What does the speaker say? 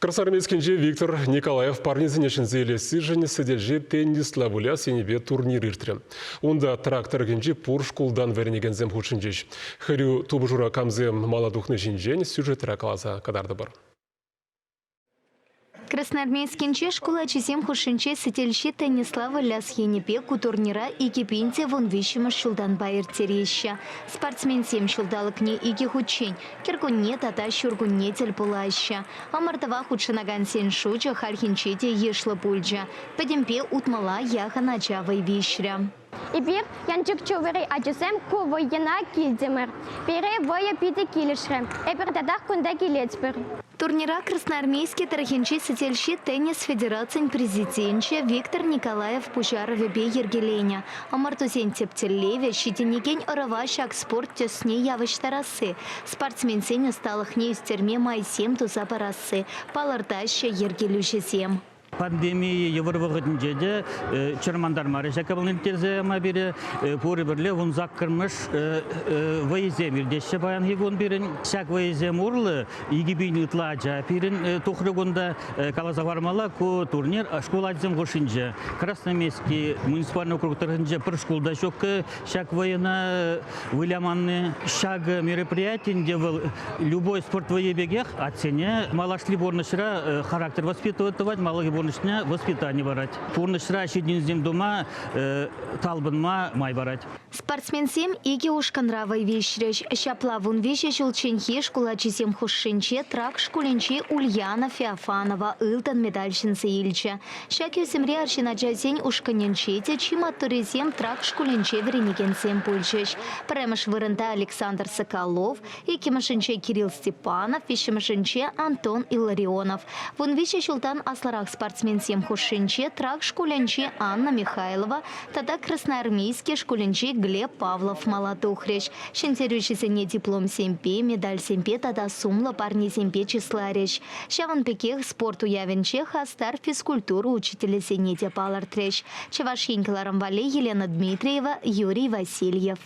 Красноармейскинче Виктор Николаев парнесене ҫӗнсе илессишӗн сӗтелҫи теннисла выляс енӗпе турнир иртрӗ. Унта Трак тӑрӑхӗнчи пур шкултан вӗренекенсем хутшӑнчӗҫ. Хӗрӳ тупӑшура камсем мала тухни ҫинчен сюжетра каласа кӑтартӑпӑр. Красноармейскинче шкул ачисем хушшинче сӗтелҫи теннисла выляс енӗпе ку турнира 2013-мӗш ҫултанпа ирттереҫҫӗ. Спортсменсем ҫулталӑкне икӗ хутчен, кӗркунне тата ҫуркунне тӗл пулаҫҫӗ. Ӑмӑртӑва хутшӑнакансен шучӗ хальхинче те йышлӑ пулчӗ. Пӗтӗмпе утмӑла яхӑн ача вӑй виҫрӗ. Эпир, Янчӑк Чувӑри ачасем, ку вӑййӑна килтӗмӗр. Пире вӑйӑ питӗ килӗшрӗ. Эпир татах кунта килетпӗр. Турнира Красноармейски тӑрӑхӗнчи сӗтелҫи теннис федерацийӗн президенчӗ Виктор Николаев пуҫарӑвӗпе йӗркеленӗ. Ӑмӑртусен тӗп тӗллевӗ ҫитӗнекен ӑрӑва ҫак спорт тӗсне явӑҫтарасси, спортсменсен ӑсталӑхне ӳстерме майсем туса парасси, палӑртаҫҫӗ йӗркелӳҫӗсем. Пандемия йывӑр вӑхӑтӗнче те чӑрмантармарӗ ҫак япалана ирттерсе яма пире. Пурӗ пӗрле вунсаккӑрмӗш вӑйӑсем иртеҫҫӗ паянхи кун пирӗн. Ҫак вӑйӑсем урлӑ 2000 ытла ача пирӗн тухрӗ кунта. Каласа хӑвармалла, ку турнир шкул ачисем хушшинче. Красноармейски муниципальный округ тӑрӑхӗнче пӗр шкул та ҫук ҫак вӑйӑна выляманни. Ҫакӑ мероприяти ӗнтӗ вӑл любой спорт вӑййи пекех атьсене малашли пурнӑҫра характер воспитывать тӑвать, малалли пурнӑҫне воспитани парать. Пурнӑҫра ҫитӗнӳсем тума талпӑнма май парать. Спортсменсем икӗ ушкӑнра вӑй виҫрӗҫ. Ҫапла 13 ҫулчченхи шкул ачисем хушшинче Трак шкулӗнчи Ульяна Феофанова ылтӑн медаль ҫӗнсе илчӗ. Ҫак ӳсӗмри арҫын ачасен ушкӑнӗнче те чи маттуррисем Трак шкулӗнче вӗренекенсем пулчӗҫ. Пӗрремӗш вырӑнта Александр Соколов, иккӗмӗшӗнче Кирилл Степанов, виҫҫӗмӗшӗнче Антон Илларионов. 13 ҫултан аслӑрах спортсменсем хушшинче Трак шкулӗнчи Анна Михайлова тата Красноармейски шкулӗнчи Глеб Павлов мала тухрӗҫ. Ҫӗнтерӳҫӗсене дипломсемпе, медальсемпе тата сумлӑ парнесемпе чысларӗҫ. Ҫавӑн пекех спорт уявӗнче хастар физкультура учителӗсене те палӑртрӗҫ. Чӑваш Ен кӑларӑм валли Елена Дмитриева, Юрий Васильев.